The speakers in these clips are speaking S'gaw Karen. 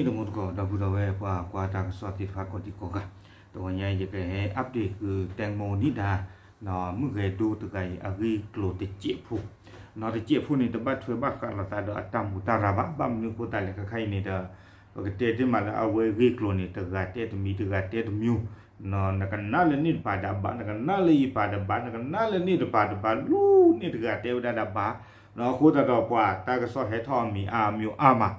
တမူတကိး ဒီပုၢ်ဒီဝဲၢ်ပှၤကွၢ်တၢ်ကစီၣ်သ့ၣ်တဖၣ်ကိးဒံကိးဂၤ, တဂီၤညါအံၤ ယကဟဲ update ဃုာ် တဲမိၢ်နံၣ်ဒါ မုၢ်ဂဲၤဒိတဂၤအံၤအဂ့ၢ်ကျိၤတစဲးဖိ, တစဲးဖိန့ၣ် တဘၣ်ထွဲဘၣ်ဃးလိာ်သးဒီးအတၢ်မူးတၢ်ရၤဘၣ်, ဘၣ်မနုၤအဃိသတးလဲၣ် ခဲခါအံၤန့ၣ်ဒီး ပကတဲတ့ၢ်မးလၢအဝဲအဂ့ၢ်ကျိၤန့ၣ် တဂၤတဲတမံၤ တဂၤတဲတမံၤ, နကနၣ်လၢန့ၣ်တပၤဒီးဘၣ်, နကနၣ်လၢအံၤတပၤဒီးဘၣ်, နကနၣ်လၢန့ၣ်တပၤဒီးဘၣ်, လၢန့ၣ်တဂၤတဲဝဲဒၣ်ဒီးဘၣ်, အဃိသတးဒီးပှၤတၢ်ကစီၣ်ဟဲထီၣ်အမံၤအါမံၤ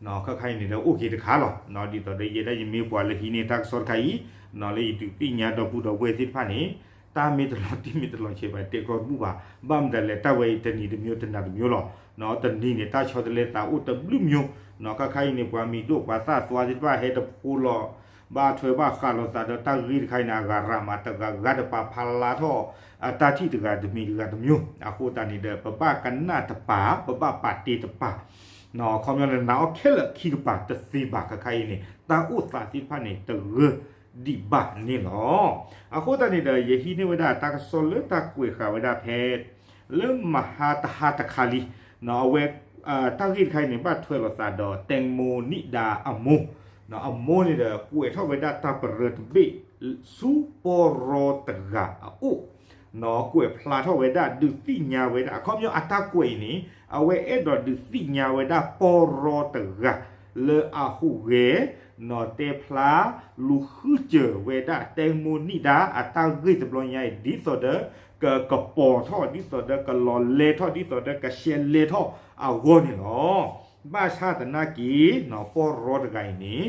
အါမး, ခဲခါအံၤန့ၣ်ဒီးအိၣ်က့ၤတခါလီၤ, ဒ်သိးဒီးယဲဒၣ်ယမ့ၢ်ပှၤလၢဟံးန့ၢ်တၢ်ကစီၣ်တခါအံၤ, လၢယဒုးသ့ၣ်ညါဒီပုၢ်ဒီဝဲၢ်သ့ၣ်တဖၣ်န့ၣ်, တၢ်မ့ၢ်တလီၤတံၢ်မ့ၢ်တလီၤဆဲးဘၣ် တဲကြီတဘူၣ်ဘၣ်, ဘၣ်မတၤလဲၣ် တၢ်ဝဲအံၤတနံၤတမျိုး တနၤတမျိုးလီၤ, တနံၤန့ၣ် တၢ်ဆီတလဲသးအိၣ်တဘျုးမျိုး, ခဲခါအံၤန့ၣ် ပှၤမံၤဒိၣ်ပှၤသၣ်သွါသ့ၣ်တဖၣ်ဟဲတဖိလီၤ, ဘၣ်ထွဲဘၣ်ဃးလိာ်သးဒီးတၢ်ဂ့ၢ်တခါအံၤန့ၣ် အဂၤရၤမးတဂၤဂၤတပၤဖးလါထီၣ်, အတၢ်ထံၣ်တဂၤတမံၤတဂၤတမျိုး, အဃိသတးန့ၣ်ဒီး ပဘၣ်ကနၣ်တပၤ ပဘၣ်ပာ်တ့ၢ်တပၤ, ခီပညီနနၤအီၣ်ခဲလၢာ်ခံကပၤတသ့ဘၣ် ခဲခါအံၤန့ၣ် တၢ်အိၣ်သးသ့ၣ်တဖၣ်န့ၣ် တဂၢၢ်ဒံးဘၣ်န့ၣ်လီၤ. အဃိသတးန့ၣ်ဒီး ယဟံးန့ၢ်ဝဲဒၣ်တၢ်ကစီၣ်လၢတၢ်ကွဲးဃာ်ဝဲဒၣ်ဖဲ လၢမဟါတဟါတခါလံ, အဝဲ တၢ်ဂ့ၢ်တခါအံၤန့ၣ် ဘၣ်ထွဲလိာ်သးဒီး တဲမိၢ်နံၣ်ဒါအမိၢ်, အမိၢ်န့ၣ်ဒီး ကွဲးထီၣ်ဝဲဒၣ်တၢ်ပရၢတဘ့ၣ် ဆူပီၢ်ရီတဂၤအအိၣ်, ကွဲးဖျါထီၣ်ဝဲဒၣ် ဒုးသ့ၣ်ညါဝဲဒၣ် အခီပညီအတၢ်ကွဲးအံၤန့ၣ် အဝဲအဲၣ်ဒိးဒုးသ့ၣ်ညါဝဲဒၣ်ပီၢ်ရီတဂၤ လၢအဟူးဂဲၤ နီၢ်တဲဖျါ လူၤဃုစၢၤဝဲဒၣ် တဲမိၢ်နံၣ်ဒါ အတၢ်ဂ့ၢ်တဘျီညါအံၤ ဒ်သိးဒီး ကကပီၤထီၣ် ဒ်သိးဒီး ကလီၤလဲထီၣ် ဒ်သိးဒီး ကရှဲလဲထီၣ်အဂီၢ်န့ၣ်လီၤ. ဘၣ်ဆၣ်သနာ်က့ ပီၢ်ရီတဂၤအံၤန့ၣ်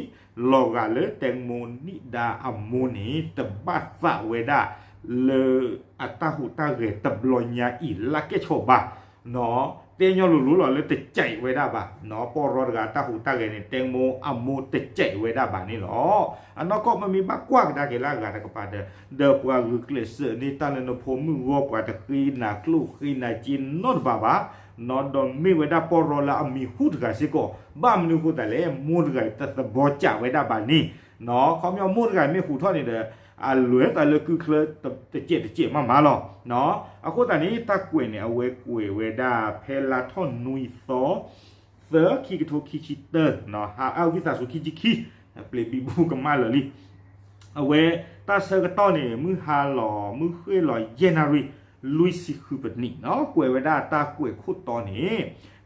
လီၤဂာ်လၢ တဲမိၢ်နံၣ်ဒါအမိၢ်န့ၣ် တဘၣ်သးဝဲဒၣ် လၢအတၢ်ဟူးတၢ်ဂဲၤတဘျီညါအံၤ လၢကဲၣ်ဆိးဘၣ် တဲညီလိၤလိၤလီၤလၢတစဲးဝဲဒၣ်ဘၣ်, ပီၢ်ရီတဂၤတၢ်ဟူးတၢ်ဂဲၤန့ၣ် တဲမိၢ်အမိၢ်တစဲးဝဲဒၣ်ဘၣ်န့ၣ်လီၤ. အနီၢ်ကီၢ်မ့မ့ၢ်ဘၣ်ကွၢ်ကဒါက့ၤလၢအဂၤတကပၤဒီး ဒီးပှၤဂုာ်ကျဲးစၢးန့ၢ်တၢ်လၢနဖိမုၣ်ဂီၢ် ပှၤတဃ့နၤကျိၣ်ဃ့နၤစ့နီတဘ့ၣ်ဘၣ်, ဒီးမ့ၢ်ဝဲဒၣ်ပီၢ်ရီလၢအမံၤဟူးတဂၤစ့ၢ်ကီး, ဘၣ်မနုၤအဃိသတးလဲၣ် မိၢ်တဂၤအံၤတသဘီစးဝဲဒၣ်ဘၣ်န့ၣ်, ခီပညီမိၢ်တဂၤအံၤမ့ၢ်ဟူးထီၣ်န့ၣ်ဒီး အလဲၤသးလၢကုချၢ တစဲးတစဲးမးမးလီၤ. အဃိသတးန့ၣ် တၢ်ကွဲးန့ၣ် အဝဲကွဲးဝဲဒၣ်ဖဲလါထီၣ်နွံသီ သၢ ခံကထိခံဆံတၢ ဟါအါဝံသးစူၤခံဆံခံ, ပျ့ၤဘံဘူကမၣ်လၢာ်လံ. အဝဲတၢ်ဆၢကတီၢ်န့ၣ် မုၢ်ဟါလီၤ မုၢ်ဃ့ၢ်လီၤယဲၢ်နၣ်ရံၣ် လွံၢ်ဆံဃုပနံးနီၤ, ကွဲးဝဲဒၣ်တၢ်ကွဲးခိၣ်တီန့ၣ်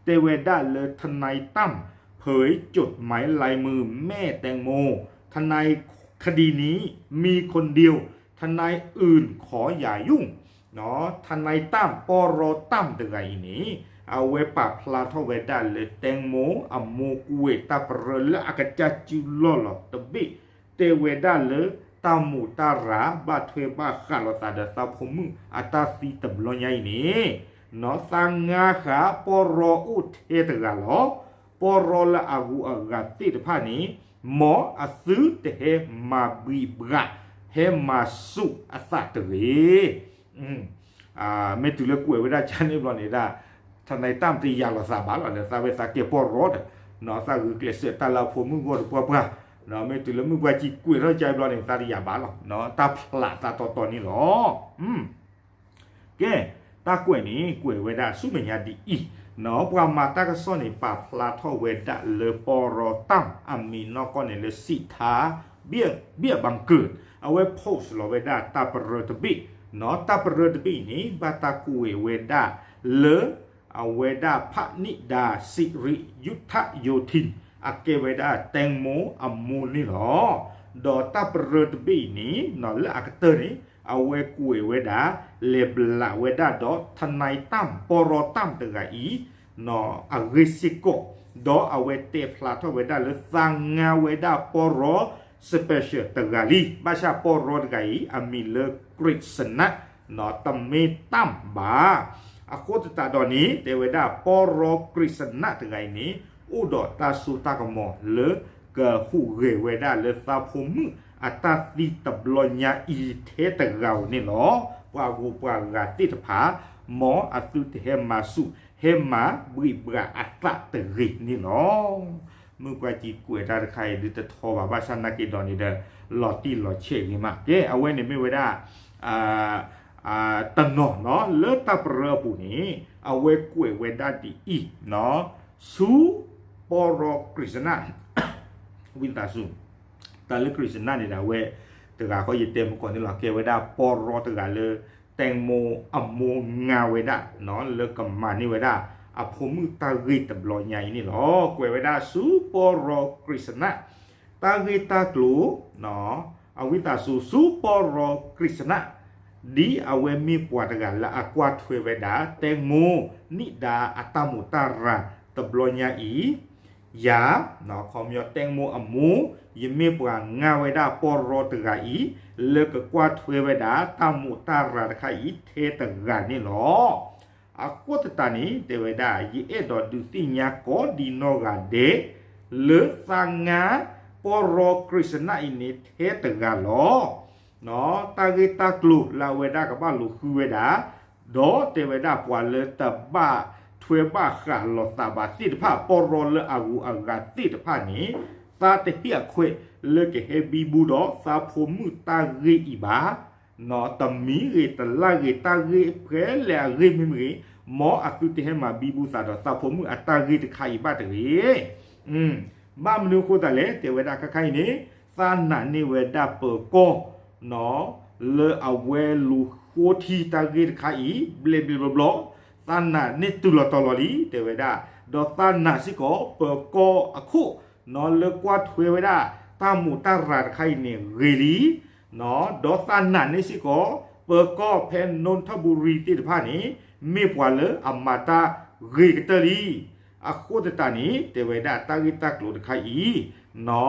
တဲဝဲဒၣ်လၢ ทนายตั้มเผยจดหมายลายมือแม่แตงโม ทนายคดีนี้มีคนเดียว ทนายอื่นขออย่ายุ่ง ทนายตั้ม ပီၢ်ရီတၢ်ၣ်တဂၤအံၤန့ၣ် အဝဲပာ်ဖျါထီၣ်ဝဲဒၣ်လၢ တဲမိၢ်အမိၢ်ကွဲး တၢ်ပရၢလၢအကစၢ်စုလီၢ်လီၤတဘ့ၣ် တဲဝဲဒၣ်လၢ တၢ်မူးတၢ်ရၤ ဘၣ်ထွဲဘၣ်ဃးလိာ်သးဒီးသးဖိမုၣ်အတၢ်သံတဘျီညါအံၤန့ၣ် သးငါဃာ် ပီၢ်ရီအိၣ်ထဲတဂၤလီၤ. ပီၢ်ရီလၢအဂုၤအဂၤသ့ၣ်တဖၣ်န့ၣ် မ်အသုတဟဲမၤဘှံးဘှး ဟဲမၤဆူၣ်အသးတဂ့ၤ. မ့ၢ်တုၤလၢကွဲးဝဲဒၣ်ကန့ၣ်ဘျီန့ၣ်ဒၣ် ทนายตั้ม တယာ်လိာ်သးဘၣ်လီၤ လၢသးဝဲသးကဲပီၢ်ရီဒီး သးဂုာ်ကျဲးစၢးတၢ်လၢအဖိမုၣ်ဂီၢ်တပှၢ်ပှၢ်, မ့ၢ်တုၤလၢမုၢ်ပှၢ်ကံကွဲးထီၣ်ကဘျီန့ၣ် သးတယာ်ဘၣ်လီၤ, တၢ်ဖျးသးတီတီန့ၣ်လီၤ. ကဲ, တၢ်ကွဲးန့ၣ် ကွဲးဝဲဒၣ်ဆူမဲာ်ညါဒ်အံၤ, ပှၤမၤတၢ်ကစီၣ်န့ၣ် ပာ်ဖျါထီၣ်ဝဲဒၣ်လၢပီၢ်ရီတၢ်ၣ် အမံၤနီၢ်ကီၢ်န့ၣ်လၢ စံးထါ ဘံၣ်ဘၣ်ကၢၢ်, အဝဲ post လီၤဝဲဒၣ်တၢ်ပရၢတဘ့ၣ်, တၢ်ပရၢတဘ့ၣ်အံၤန့ၣ် ဘၣ်တၢ်ကွဲးဝဲဒၣ်လၢ အဝဲဒၣ် ဖးနံၣ်ဒါ စံးရံး ယူးထၣ်ယိးထံး အကဲဝဲဒၣ် တဲမိၢ်အမိၢ်န့ၣ်လီၤ. ဒီးတၢ်ပရၢတဘ့ၣ်အံၤန့ၣ် လၢအကတၢၢ်န့ၣ် အဝဲကွဲးဝဲဒၣ် လဲၤဘျးဝဲဒၣ်ဒီး ทนายตั้ม ပီၢ်ရီတၢ်ၣ်တဂၤအံၤ အဂ့ၢ်စ့ၢ်ကီး, ဒီးအဝဲတဲဖျါထီၣ်ဝဲဒၣ်လၢသးငါဝဲဒၣ်ပီၢ်ရီ special တဂၤလံ, ဘၣ်ဆၣ်ပီၢ်ရီတဂၤအံၤ အမံၤလၢ ကရံးစနး တမ့ၢ်တၢ်ၣ်ဘၣ်. အဃိသတးဒီးန့ၣ် တဲဝဲဒၣ် ပီၢ်ရီကရံးစနးတဂၤအံၤန့ၣ် အိၣ်ဒီးတၢ်စိတၢ်ကမီၤလၢ ကဟူးဂဲၤဝဲဒၣ်လၢသးဖိမုၣ်အတၢ်သံတဘျီညါအံၤထဲတဂၤဧိၤန့ၣ်လီၤ. ပှၤဂုၤပှၤဂၤသ့ၣ်တဖၣ် မ်အသုတဟဲမၤဆူၣ် ဟဲမၤဘှံးဘှးအသးတဂ့ၤန့ၣ်လီၤ. မုၢ်ပှၢ်ကံကွဲးတၢ်တခါအံၤဒုးတထီဘၣ် ဘၣ်ဆၣ်သနာ်က့ဒီးန့ၣ်ဒီး လီၤတံၢ်လီၤဆဲးဂ့ၤမး, ကဲ အဝဲန့ၣ်မ့ၢ်ဝဲဒၣ် တနီၤနီၤ လၢတၢ်ပရၢအပူၤန့ၣ် အဝဲကွဲးဝဲဒၣ်ဒ်အံၤ, ဆူ ပီၢ်ရီကရံးစနး, ဝံသးစူၤ တၢ်လၢ Christmas န့ၣ်ဒီး အဝဲတဂၤဃီ ယတဲမုၢ်ကီၢ်န့ၣ်လီၤ, ကဲဝဲဒၣ်ပီရီတဂၤလၢ တၢ်မိၢ်အမိၢ်ငါဝဲဒၣ် လၢကမၤန့ၢ်ဝဲဒၣ် အဖိမုၣ်တၢ်ဂ့ၢ်တဘျီညါအံၤန့ၣ်လီၤ. ကွဲးဝဲဒၣ်ဆူပီရီ Christmas တၢ်ဂ့ၢ်တၢ်ကျိၤ အဝံသးစူၤ ဆူပီရီ Christmas ဒ်အဝဲမ့ၢ်ပှၤတဂၤလၢအကွၢ်ထွဲဝဲဒၣ် တၢ်မိၢ်နံၣ်ဒါအတၢ်မိၢ်တၢ်ရၤတဘျီညါအံၤ ယၤ ခီပညီ တၢ်မိၢ်အမိၢ် ယမ့ၢ်ပှၤငါဝဲဒၣ်ပီရီတဂၤအံၤ လၢကကွၢ်ထွဲဝဲဒၣ် တၢ်မိၢ်တၢ်ရၤတခါအံၤ ထဲတဂၤန့ၣ်လီၤ. အဃိသတးန့ၣ် တဲဝဲဒၣ် ယအဲၣ်ဒိးဒုးသ့ၣ်ညါကိးဒံနီၢ်ဂၤဒဲး လၢသးငါ ပီရီ Christmas အံၤန့ၣ် ထဲတဂၤလီၤ. တၢ်ဂ့ၢ်တၢ်ကျိၤလၢအဝဲဒၣ်ကဘၣ်လူၤဃုဝဲဒၣ် ဒီးတဲဝဲဒၣ်ပှၤလၢတဘၣ်ထွဲဘၣ်ဃးလိာ်သးဘၣ်သ့ၣ်တဖၣ် ပီရီလၢအဂုၤအဂၤသ့ၣ်တဖၣ်န့ၣ် သးတဟ့ၣ်အခွဲးလၢကဟဲဘံဘူဒီးသးဖိမုၣ်တၢ်ဂ့ၢ်အံၤဘၣ်. တမံၤဂ့ၤတလါဂ့ၤ တၢ်ဂ့ၢ်ဖဲလဲၣ်အဂ့ၢ်မ့ၢ်မ့ၢ်ဂ့ၤ မ်အသုတဟဲမၤဘံဘူသးဒီးသးဖိမုၣ်အတၢ်ဂ့ၢ်တခါအံၤဘၣ်တဂ့ၤ. ဘၣ်မနုၤအဃိသတးလဲၣ် တဲဝဲဒၣ်ခါခါအံၤန့ၣ် သးနာ်န့ၢ်ဝဲဒၣ်ပၢၤကီၢ် လၢအဝဲလူၤဃိထံတၢ်ဂ့ၢ်တခါအံၤ ဘျဲၣ်ဘျဲၣ်ဘျီဘျီ, သးနာ်န့ၢ်တုၤလီၤတီၤလီၤလံ တဲဝဲဒၣ်, ဒီးသးနာ်စ့ၢ်ကီး ပၢၤကီၢ်အခိၣ် လၢကွၢ်ထွဲဝဲဒၣ် တၢ်မိၢ်တၢ်ရၤတခါအံၤန့ၣ် ဂ့ၤလံ, ဒီးသးနာ်န့ၢ်စ့ၢ်ကီး ပၢၤကီၢ်ဖဲနိထၢဘူရံသ့ၣ်တဖၣ်န့ၣ် မ့ၢ်ပှၤလၢအမၤတၢ်ဂ့ၤကတၢၢ်လံ. အဃိသတးန့ၣ် တဲဝဲဒၣ်တၢ်ဂ့ၢ်တၢ်ကျိၤတခါအံၤ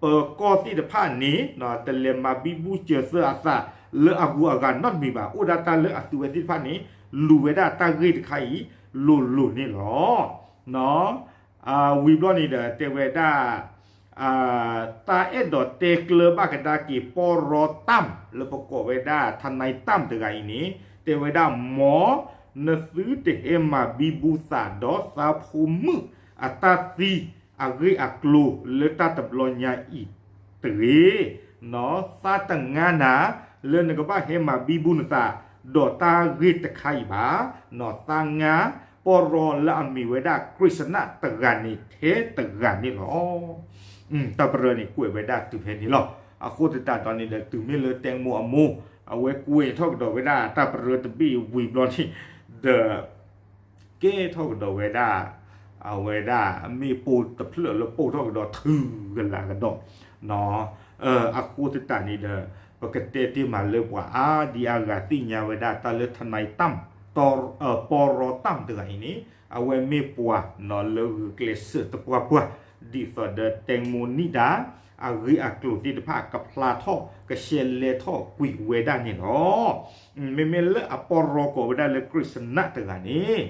ပၢၤကီၢ်သ့ၣ်တဖၣ်န့ၣ် တလဲၤမၤဘံဘူစၢၤသၢအသး လၢအဂုၤအဂၤနီတမံၤဘၣ်. အိၣ်ဒၣ်တၢ်လၢအသုဝဲသ့ၣ်တဖၣ်န့ၣ် လူၤဝဲဒၣ်တၢ်ဂ့ၢ်တခါအံၤ လိၤလိၤန့ၣ်လီၤ. ဝံၤဘျီန့ၣ်ဒီး တဲဝဲဒၣ် တၢ်အဲၣ်ဒိးတဲကျၢၤဘၣ်ကဒါက့ၤ ပီရီတၢ် လၢပကိးဝဲဒၣ် ထနံတၢ်တဂၤအံၤန့ၣ် တဲဝဲဒၣ် မ်နသုတဟဲမၤဘံဘူသးဒီးသးဖိမုၣ်အတၢ်သံ အဂ့ၢ်အကျိၤလၢတၢ်တဘျီညါအံၤတဂ့ၤ. သးတငါနၤ လၢနကဘၣ်ဟဲမၤဘံဘူနသး ဒီးတၢ်ဂ့ၢ်တခါအံၤဘၣ်. သးငါ ပီရီလၢအမ့ၢ်ဝဲဒၣ် Christmas တဂၤန့ၣ် ထဲတဂၤန့ၣ်လီၤ. တၢ်ပရၢန့ၣ် ကွဲးဝဲဒၣ်တုၤဖဲန့ၣ်လီၤ. အဃိသတးဒီးန့ၣ်ဒီး တုၤမ့ၢ်လၢတၢ်မိၢ်အမိၢ် အဝဲကွဲးထီၣ်ကဒီးဝဲဒၣ်တၢ်ပရၢတဘ့ၣ်ဝံၤဘျီန့ၣ် ဒီး ကဲထီၣ်ကဒီးဝဲဒၣ် အဝဲဒၣ်မ့ၣ်ပိၢ်တဖျၢၣ်လၢပိၢ်ထီၣ်ကဒီးထုကလးကဒီး အဃိသတးန့ၣ်ဒီး ပကတဲတ့ၢ်မးလၢပှၤအါဒံအါဂၤသ့ၣ်ညါဝဲဒၣ် တၢ်လၢထနံတၢ် ပီရီတၢ်တဂၤအံၤန့ၣ် အဝဲမ့ၢ်ပှၤလၢဂုာ်ကျဲးစၢးတပှၢ်ပှၢ် ဒ်သိးဒီးတၢ်မိၢ်နံၣ်ဒါ အဂ့ၢ်အကျိၤသ့ၣ်တဖၣ် ကဖျါထီၣ်ကရှဲလဲထီၣ်ကွံာ်ဝဲဒၣ်န့ၣ်လီၤ. မ့မ့ၢ်လၢအပီရီကိးဝဲဒၣ်လၢ Christmas တဂၤန့ၣ်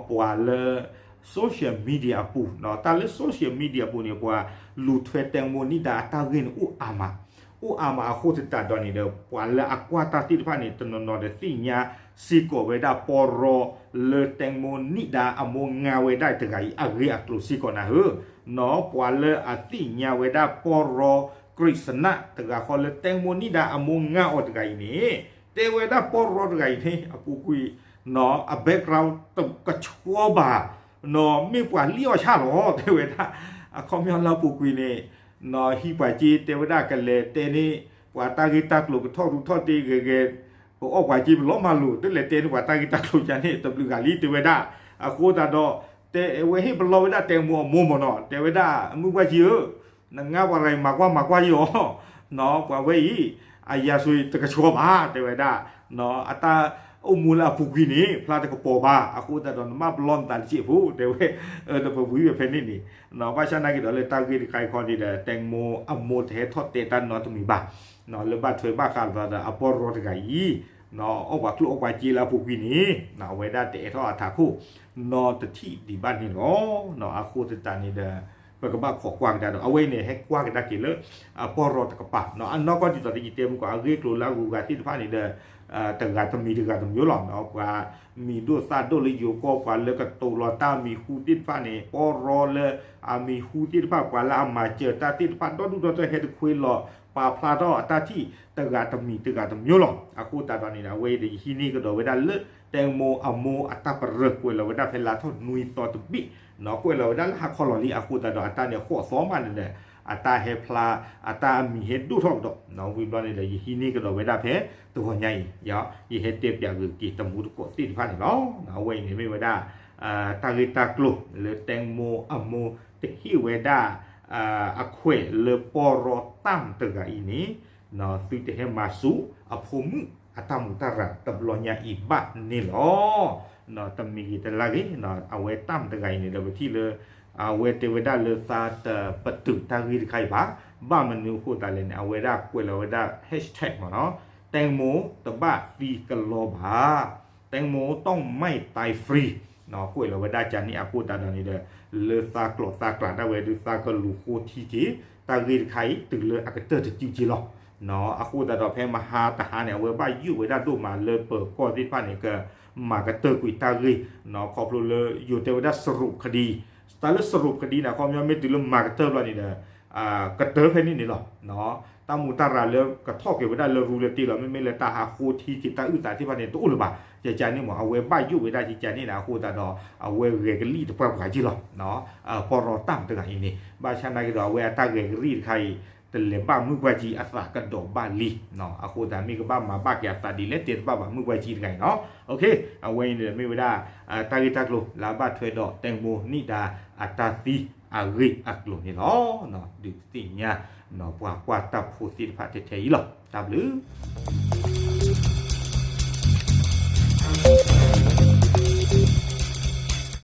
ပှၤလၢ social media အပူၤ တၢ်လၢ social media အပူၤန့ၣ် ပှၤလူၤထွဲတၢ်မိၢ်နံၣ်ဒါအတၢ်ဂ့ၢ်န့ၣ် အိၣ်အါမး, အိၣ်အါမးအဃိသတးဒီးန့ၣ်ဒီး ပှၤလၢအကွၢ်တၢ်သ့ၣ်တဖၣ်န့ၣ် တနီၤနီၤဒီးသ့ၣ်ညါစ့ၢ်ကီးဝဲဒၣ်ပီရီလၢတၢ်မိၢ်နံၣ်ဒါအမိၢ်ငါဝဲဒၣ်တဂၤအံၤ အဂ့ၢ်အကျိၤစ့ၢ်ကီးနၤဧၢ, ပှၤလၢအသ့ၣ်ညါဝဲဒၣ်ပီရီ Christmas တဂၤဃီလၢတၢ်မိၢ်နံၣ်ဒါအမိၢ်ငါအီၤတဂၤအံၤန့ၣ် တဲဝဲဒၣ်ပီရီတဂၤအံၤန့ၣ် အပူၤကွံာ် အ background တကဆှီဘၣ်, မ့ၢ်ပှၤလံၣ်အီၣ်ဆၣ်လီၤ တဲဝဲဒၣ်, အခီပညီလၢအပူၤကွံာ်န့ၣ် ဟံးပှၤစ့ တဲဝဲဒၣ်ကလဲၤတဲန့ၣ် ပှၤတၢ်ဂ့ၢ်တၢ်ကျိၤကထီၣ်ရူးထီၣ်တ့ဂဲၤဂဲၤ, ပအီၣ်ပှၤစ့ပလီၢ်မၤလိာ် တလဲၤတဲန့ၣ်ပှၤတၢ်ဂ့ၢ်တၢ်ကျိၤယါန့ၣ် တဘျုးဂၤလံ တဲဝဲဒၣ်, အဃိသတးဒီး တဲဝဲဟ့ၣ်ပလီၢ်ဝဲဒၣ်တၢ်မိၢ်အမိၢ်မ့ၢ်နီၤ တဲဝဲဒၣ် မုၢ်ပှၢ်စ့ဧၢ နငါပှၤတဂၤအံၤမၤကွၢ်မၤကွၢ်ယအီၤ, ပှၤဝဲအံၤ အယၤဆိတကဆှီဘၣ် တဲဝဲဒၣ်, အတၢ်အိၣ်မူလၢအပူၤကွံာ်န့ၣ် ဖျါတကပီၤဘၣ် အဃိသတးဒီးနဘၣ်ပလီၢ်နသးတစဲးဖိ တဲဝဲ, ဒီးပဝံၤဝဲဖဲန့ၣ်န့ၣ်, ဘၣ်ဆၣ်နာ်က့ၤဒီးလၢတၢ်ဂ့ၢ်တခါအံၤခီန့ၣ်ဒီး တၢ်မိၢ်အမိၢ်တဟဲထီၣ်တဲတၢ်နီတမံၤဘၣ်, လၢဘၣ်ထွဲဘၣ်ဃးလိာ်သးဒီးအပီရီတဂၤအံၤ အီၣ်ပှၤကျိၣ်အီၣ်ပှၤစ့လၢအပူၤကွံာ်န့ၣ် အဝဲဒၣ်တအိးထီၣ်အထးခိၣ် နီတထံၣ်ဒံးဘၣ်န့ၣ်လီၤ. အဃိသတးန့ၣ်ဒီး ပကဘၣ်ခိးကွၢ်ကဒါဒီး အဝဲအံၤန့ၣ် ဟဲကွၢ်ကဒါက့ၤလၢ အပီရီတကပၤ, အနီၢ်ကီၢ်ဒ်သိးဒီးယတဲမုၢ်ကီၢ် အဂ့ၢ်အကျိၤလၢအဂုၤအဂၤသ့ၣ်တဖၣ်န့ၣ်ဒီး တဂၤတမံၤတဂၤတမံၤလီၤ. ပှၤမံၤဒိၣ်သၣ်ဒိၣ်လၢယိၤကီၢ် ပှၤလၢကတိၤလီၤတၢ်မံၤဟူသ့ၣ်တဖၣ်န့ၣ် ပီရီလၢအမံၤဟူသ့ၣ်တဖၣ် ပှၤလၢအမၤစၢၤတၢ်သ့ၣ်တဖၣ် ဒီဒူၣ်ဒီထၢဟဲတခွ့လီၤ ပာ်ဖျါထီၣ်အတၢ်ထံၣ်တဂၤတမံၤတဂၤတမျိုးလီၤ. အဃိသတးဒီးန့ၣ် အဝဲအံၤဒီးယဟံးန့ၢ်ကဒီးဝဲဒၣ်လၢ တဲမိအမိအတၢ်ပရၢ ကွဲးလီၤဝဲဒၣ်ဖဲလါထီၣ်နွံသီတဘ့ၣ်, ကွဲးလီၤဝဲဒၣ်လၢဟါခီလီၤလံ. အဃိသတးဒီးအတၢ်န့ၣ်ဃိးသီမးန့ၣ်ဒီး အတၢ်ဟဲဖျါ အတၢ်အမံၤဟဲဒိၣ်ထီၣ်ကဒီး ဝံၤဘျီန့ၣ်ဒီး ယဟံးန့ၢ်ကဒီးဝဲဒၣ်ဖဲတဂီၤညါအံၤ ယဟဲတဲပၠးဂ့ၤက့ၤတမူတကိးသ့ၣ်တဖၣ်န့ၣ်လီၤ. အဝဲအံၤန့ၣ်မ့ၢ်ဝဲဒၣ် တၢ်ဂ့ၢ်တၢ်ကျိၤလၢတဲမိအမိတဟ့ၣ်ဝဲဒၣ် အခွဲးလၢပီၢ်ရီတၢ်မတဂၤအံၤန့ၣ် သုတဟဲမၤဆူၣ်အဖိမုၣ်အတၢ်မူးတၢ်ရၤတဘျီညါအံၤဘၣ်န့ၣ်လီၤ. တမံၤဂ့ၤတလါဂ့ၤ အဝဲတၢ်မတဂၤအံၤန့ၣ်ဒီး ပထံၣ်လၢ အဝဲတဲဝဲဒၣ်လၢသးတပတုာ်တၢ်ဂ့ၢ်တခါအံၤဘၣ်. ဘၣ်မနုၤအဃိသတးလဲၣ်န့ၣ် အဝဲဒၣ်ကွဲးလီၤဝဲဒၣ် hashtag မ့ၢ်နီၤ တဲမိတဘၣ်သံကလီဘၣ် တဲမိ ต้องไม่ตายฟรี ကွဲးလီၤဝဲဒၣ်ကန့ၣ် အဃိသတးဒီးန့ၣ်ဒီး လၢသးကျိးသးကျးဒၣ်ဝဲဒုး သးကလူၤဃိထံက့ၤ တၢ်ဂ့ၢ်တခါအံၤ တုၤလၢအကတၢၢ်တစုက့ၤလီၤ. အဃိသတးဒီးဖဲမဟါတဟါန့ၣ် အဝဲဘၣ်ယိၣ်ဝဲဒၣ်ဒိၣ်မးလၢပၢၤကီၢ်သ့ၣ်တဖၣ်န့ၣ် ကမၤကတၢၢ်ကွံာ်တၢ်ဂ့ၢ် ခီဖျိလၢယိၤတဲဝဲဒၣ် สรุปคดี တၢ်လၢ สรุปคดี န့ၣ် အခီပညီမ့ၢ်တုၤလၢမၤကတၢၢ်ဘျီန့ၣ်ဒီး ကတၢၢ်ဖဲန့ၣ်န့ၣ်လီၤ. တၢ်မူးတၢ်ရၤလၢကထီၣ်က့ၤဝဲဒၣ်လၢရူလၢတ့လီၤ မ့မ့ၢ်လၢတၢ်ဟးဃိထံက့ၤတၢ်အုၣ်သးသ့ၣ်တဖၣ်န့ၣ် တအိၣ်လၢၤဘၣ်. ကကန့ၣ်မ့ၢ် အဝဲဘၣ်ယိၣ်ဝဲဒၣ်ကကန့ၣ်န့ၣ် အဃိသတးဒီး အဝဲဂဲၤကလံၣ်တပှၢ်ပှၢ်က့ၤလီၤ. ပီၢ်ရီတၢ်မတဂၤအံၤန့ၣ် ဘၣ်ဆၣ်နာ်က့ဒီး အဝဲအတၢ်ဂဲၤကလံၣ်တခါအံၤ တလဲၤဘၣ်မုၢ်ပှၢ်ကံအသးကဒီးဘၣ်လံ. အဃိသတးမ့ၢ်ကဘၣ်မၤဘၣ်က့ၤအသးဒ်လဲၣ်တဲတဘၣ်ဘၣ်မုၢ်ပှၢ်ကံတဂၤအံၤနီၤ. အဝဲအံၤန့ၣ်မ့ၢ်ဝဲဒၣ် တၢ်ဂ့ၢ်တၢ်ကျိၤလၢအဘၣ်ထွဲဒီး တဲမိနံၣ်ဒါအတၢ်သံအဂ့ၢ်အကျိၤန့ၣ်လီၤ. ဒုးသ့ၣ်ညါ ပှၤကွၢ်တၢ်ဖိသ့ၣ်တဖၣ်ထဲထဲအံၤလီၤ. တၢ်ဘျုး